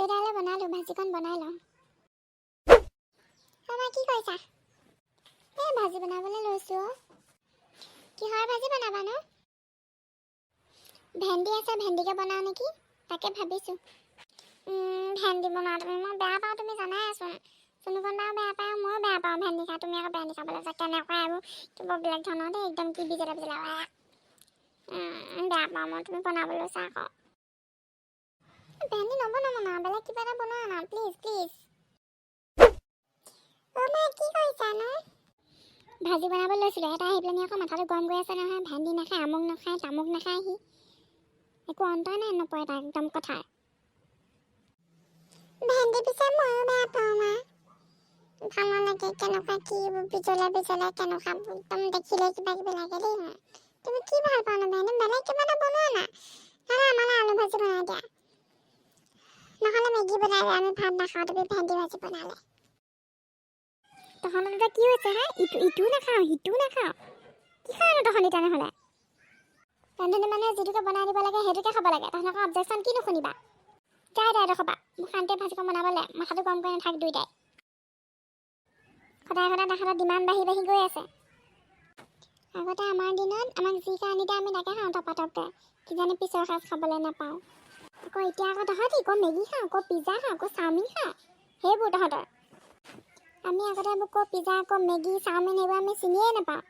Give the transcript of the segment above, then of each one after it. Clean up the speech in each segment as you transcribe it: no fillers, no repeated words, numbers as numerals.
ভাতে দাইলে বনালোঁ, ভাজিকণ বনাই লওঁ। মা, কি কৰিছা? এই ভাজি বনাবলৈ লৈছোঁ অ'। কিহৰ ভাজি বনাবানো? ভেন্দি আছে, ভেন্দিকে বনাওঁ নেকি, তাকে ভাবিছোঁ। ভেন্দি বনোৱা তুমি? মই বেয়া পাওঁ, তুমি জানাইচোন। চুনুকণ বাও বেয়া পায়, ময়ো বেয়া পাওঁ ভেন্দি খাই। তুমি আকৌ ভেন্দি খাবলৈ আছা কেনেকুৱা? এইবোৰ কিবা বেলেগ ধৰণৰ দেই, একদম কি বিজলা বিজলা। বেয়া পাওঁ মই। তুমি বনাবলৈ লৈছা আকৌ। ভেন্দি নবনাব না, বেলেগ কিবা এটা বনোৱা না, প্লিজ প্লিজ। অ' মা, কি কৰিছানো? ভাজি বনাবলৈ লৈছিলোঁ, এটা আহি পেলানি আকৌ মাথাটো গৰম কৰি আছে নহয়। ভেন্দি নাখায়, আমুক নাখায়, তামুক নাখায়, সি একো অন্তই নাই নপৰে তাৰ একদম কথাৰ। ভেন্দি পিছে ময়ো বেয়া পাওঁ মা, ভাল নালাগে। কেনেকুৱা কি বিজলা বিজলা কেনেকুৱা, একদম দেখিলে কিবা কিবি লাগে দেই মোৰ। তুমি কি ভাল পোৱা নো ভেন্দি? বেলেগ কিবা এটা বনোৱা না, নহ'লে আমালৈ আলু ভাজি বনাই দিয়া, নহ'লে মেগী বনাই দিয়া। আমি ভাত নাখাওঁ তুমি ভেন্দি ভাজি বনালে। তহঁতৰ দুটা কি হৈছে হা? ইটো ইটোও নাখাওঁ, সিটোও নাখাওঁ, কি খাওঁনো তহঁতি তেনেহ'লে? ৰান্ধনী মানুহে যিটোকে বনাই দিব লাগে, সেইটোকে খাব লাগে। তহঁতৰ অবজেকশ্যন কি নুশুনিবা? যায় তাই এডোখৰ মোক শান্তিয়ে ভাজিকণ বনাবলৈ, মাথাটো গৰম কৰি নাথাক দুইটাই। সদায় সদায় তাহাঁতৰ ডিমাণ্ড বাঢ়ি বাঢ়ি গৈ আছে। আগতে আমাৰ দিনত আমাক যি আনি দিয়ে, আমি তাকে খাওঁ টপাটপকৈ, কিজানি পিছৰ সাঁজ খাবলৈ নাপাওঁ। আকৌ এতিয়া আকৌ তহঁতি ক মেগী খাওঁ, ক পিজ্জা খাওঁ, ক চাওমিন খাওঁ, সেইবোৰ তহঁতৰ। আমি আগতে এইবোৰ ক পিজ্জা, ক মেগী, চাওমিন, সেইবোৰ আমি চিনিয়ে নাপাওঁ।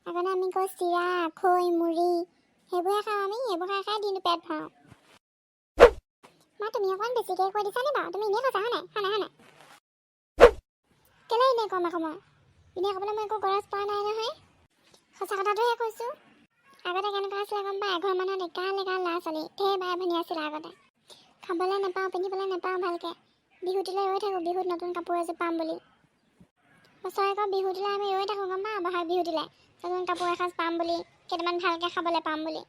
আগতে আমি ক চিৰা, আখৈ, মুড়ি সেইবোৰহে খাওঁ। আমি সেইবোৰ খাই খাই দিনটো পেট ভৰাওঁ। মা, তুমি অকণমান বেছিকৈ কৈ দিছা নি বাৰু? তুমি এনেই কৈছা, হয় নাই? হয় নাই, হয় নাই? কেলৈ এনেই ক'ম আকৌ মই? এনেই ক'বলৈ মই একো গৰজ পোৱা নাই নহয়, সঁচা কথাটোহে কৈছোঁ। আগতে কেনেকুৱা আছিলে গম পাই? এঘৰ মানুহত এগাল এগাল ল'ৰা ছোৱালী, ঢেৰ বাই ভনী আছিলে আগতে। খাবলৈ নাপাওঁ, পিন্ধিবলৈ নাপাওঁ ভালকৈ। বিহুটোলৈ ৰৈ থাকোঁ, বিহুত নতুন কাপোৰ এযোৰ পাম বুলি। বছৰেকৰ বিহুটোলৈ আমি ৰৈ থাকোঁ, গম পাওঁ? বহাগ বিহুটোলৈ নতুন কাপোৰ এসাঁজ পাম বুলি, কেইটামান ভালকৈ খাবলৈ পাম বুলি।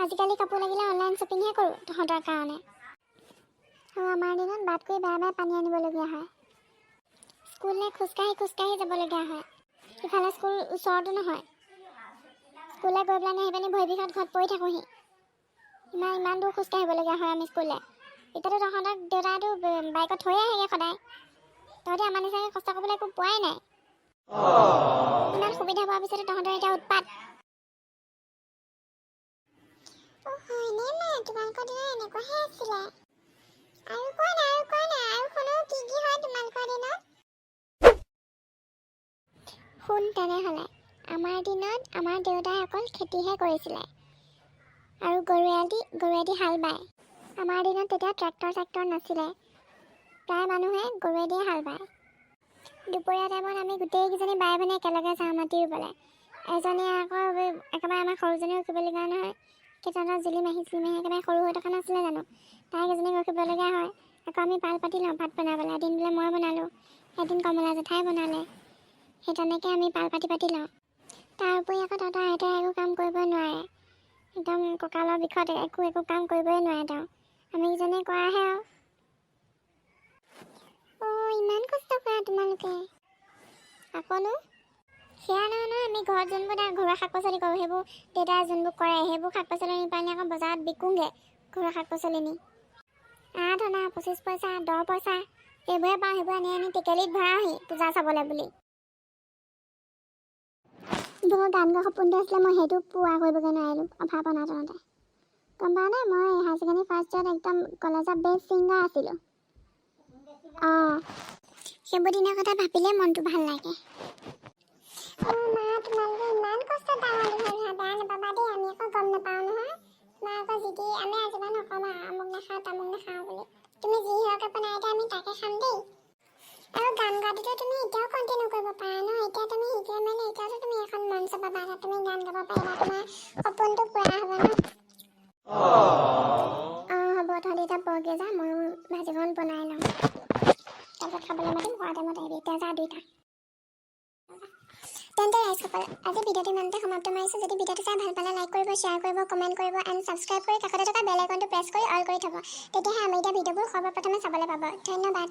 আজিকালি কাপোৰ লাগিলে অনলাইন শ্বপিংহে কৰোঁ তহঁতৰ কাৰণে। আৰু আমাৰ দিনত বাট কৰি বাৰে বাৰে পানী আনিবলগীয়া হয়। স্কুললৈ খোজকাঢ়ি খোজকাঢ়ি যাবলগীয়া হয়। ইফালে স্কুল ওচৰতো নহয়। স্কুললৈ গৈ পেলাই আহি পিনি ভৰি বিষত ঘৰত পৰি থাকোঁহি। ইমান ইমান দূৰ খোজকাঢ়িবলগীয়া হয় আমি স্কুললৈ। এতিয়াতো তহঁতক দেউতাইতো বাইকত থৈ আহেগৈ সদায়। তহঁতি আমাৰ নিচিনাকৈ কষ্ট কৰিবলৈ একো পোৱাই নাই। ইমান সুবিধা পোৱাৰ পিছতো তহঁতৰ এতিয়া উৎপাত। অ' হয়নে মা? তোমালোকৰ দিনত এনেকুৱাহে আছিলে? আৰু কোৱা না, আৰু কোৱা না, আৰু শুনো, কি কি হয় তোমালোকৰ দিনত? শুন তেনেহ'লে। আমাৰ দিনত আমাৰ দেউতাই অকল খেতিহে কৰিছিলে আৰু গৰুৱেদি হাল বায়। আমাৰ দিনত তেতিয়া ট্ৰেক্টৰ চেক্টৰ নাছিলে। প্ৰায় মানুহে গৰুৱেদিয়ে হাল বায়। দুপৰীয়া টাইমত আমি গোটেইকেইজনী বাই ভনী একেলগে যাওঁ মাটি ৰুবলৈ। এজনীয়ে আকৌ একেবাৰে আমাৰ সৰুজনী ৰখিবলগীয়া নহয়। তহঁতৰ জুলি মাহী, জুলি মাহী একেবাৰে সৰু হৈ থকা নাছিলে জানো? তাইক এজনীক ৰখিবলগীয়া হয়। আকৌ আমি পাল পাতি লওঁ ভাত বনাবলৈ। এদিন বোলে মই বনালোঁ, এদিন কমলা জেঠাই বনালে, সেই তেনেকৈ আমি পাল পাতি পাতি লওঁ। তাৰ উপৰি আকৌ তহঁতৰ আইতাই একো কাম কৰিব নোৱাৰে। একদম কঁকালৰ বিষত একো একো কাম কৰিবই নোৱাৰে তেওঁ। আমি কেইজনীয়ে কৰাহে আৰু। অঁ, ইমান কষ্ট কৰা তোমালোকে আকৌনো? সেয়া নহয় নহয়, আমি ঘৰত যোনবোৰ ঘৰুৱা শাক পাচলি কৰোঁ, সেইবোৰ দেউতাই যোনবোৰ কৰে, সেইবোৰ শাক পাচলি নি পেলাই আকৌ বজাৰত বিকোঁগৈ। ঘৰুৱা শাক পাচলি নি 8 অনা, 25 পইচা, 10 পইচা সেইবোৰে পাওঁ। সেইবোৰ আনি আনি টেকেলিত ভৰাওঁহি পূজা চাবলৈ বুলি। বৰ গান গোৱা সপোনটো আছিলে, মই সেইটো পূৰা কৰিবগৈ নোৱাৰিলোঁ অভাৱ অনাটনতে, গম পাৱনে? মই হায়াৰ ছেকেণ্ডেৰী ফাৰ্ষ্ট ইয়াৰত একদম কলেজৰ বেষ্ট ছিংগাৰ আছিলোঁ। অঁ, সেইবোৰ দিনৰ কথা ভাবিলে মনটো ভাল লাগে। অঁ মা, তোমালোকে ইমান কষ্ট ডাঙৰ দীঘল হোৱা, বেয়া নাপাবা দেই, আমি আকৌ গম নাপাওঁ নহয়। তোমাৰ আকৌ যি টি আমি আজিপা নক'ম আৰু আমুক নাখাওঁ, তামুক নাখাওঁ বুলি। তুমি যি হকে বনাই দিয়া, আমি তাকে খাম দেই। আৰু গান গোৱাটোতো তুমি এতিয়াও কণ্টিনিউ কৰিব পাৰা ন? এতিয়া তুমি শিকিলে মানে এতিয়াতো তুমি এখন মঞ্চ পাবা, তাত তুমি গান গাব পাৰিবা। তোমাৰ সপোনটো পূৰা হ'ব ন? অঁ, হ'ব, তহঁতি এতিয়া পঢ়গে যা। ময়ো ভাজিকণ বনাই লওঁ, তাৰপিছত খাবলৈ মাতিম, খোৱা টাইমত আহিবি। এতিয়া যা দুইটা। তেন্তে ৰাইজসকল, আজি ভিডিঅ'টো ইমানতে সমাপ্ত মাৰিছোঁ। যদি ভিডিঅ'টো চাই ভাল পালে, লাইক কৰিব, শ্বেয়াৰ কৰিব, কমেণ্ট কৰিব এণ্ড ছাবস্ক্ৰাইব কৰি কাষতে থকা বেল আইকনটো প্ৰেছ কৰি অল কৰি থ'ব। তেতিয়াহে আমি এতিয়া ভিডিঅ'বোৰ সৰ্বপ্ৰথমে চাবলৈ পাব। ধন্যবাদ।